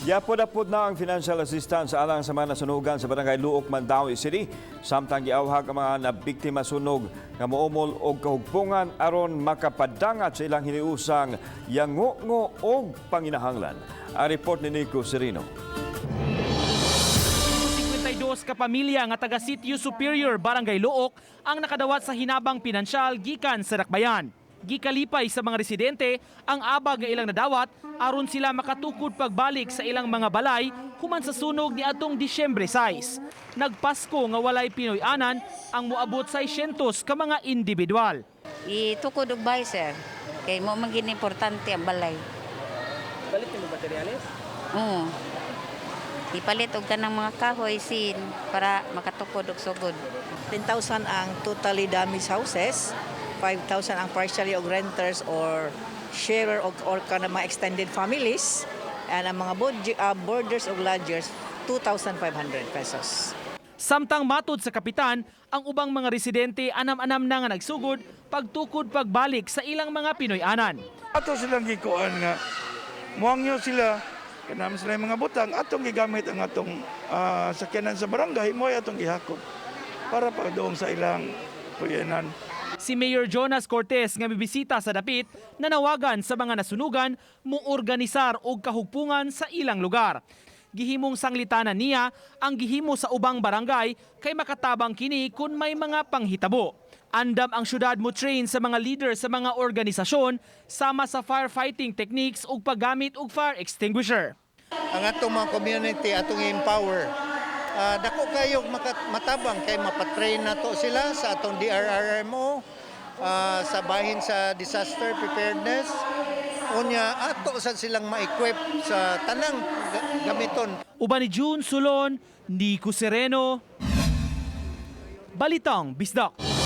Giapod-apod na ang financial assistance alang sa mga nasunugan sa Barangay Looc, Mandaue City. Samtang giawhag ang mga nabiktima sunog nga moumol og kahugpungan aron makapadangat sa ilang hiniusang yango-ngo og panginahanglan. Ang report ni Nico Serino. 52 ka pamilya nga taga Sitio Superior, Barangay Looc ang nakadawat sa hinabang pinansyal gikan sa Dakbayan. Gikalipay sa mga residente ang abag nga ilang nadawat aron sila makatukod pagbalik sa ilang mga balay human sa sunog niadtong Disyembre 6. Nagpasko nga walay Pinoy-anan ang moabot 600 ka mga individual. Itukod og balay, sir. Kay mao man gini importante ang balay. Balik mo materyales? Oo. Ipalit og kanang mga kahoy sin para makatukod og sugod. 10,000 ang totally damaged houses, 5,000 ang partially og renters or sharer or kanang mga extended families, and ang mga boarders og lodgers, 2,500 pesos. Samtang matod sa kapitan, ang ubang mga residente anam-anam na nga nagsugod pagtukod pagbalik sa ilang mga Pinoy-anan. Ato silang gikuan nga muangyo sila kanam sila yung mga butang atong gigamit ang atong sakyanan sa barangay mo atong gihakot para pagdoong sa ilang puyanan. Si Mayor Jonas Cortez nga mibisita sa dapit nanawagan sa mga nasunugan moorganisar og kahugpungan sa ilang lugar. Gihimong sanglitanan niya ang gihimo sa ubang barangay kay makatabang kini kung may mga panghitabo. Andam ang syudad mo train sa mga leader sa mga organisasyon sama sa firefighting techniques ug paggamit og fire extinguisher. Ang atong mga community atong i-empower. Dako kayo matabang kay mapatrain nato sila sa atong DRRMO sa bahin sa disaster preparedness. Unya ato sad silang ma-equip sa tanang gamiton. Uban ni June Sulon, Nico Sereno, Balitang Bisdak.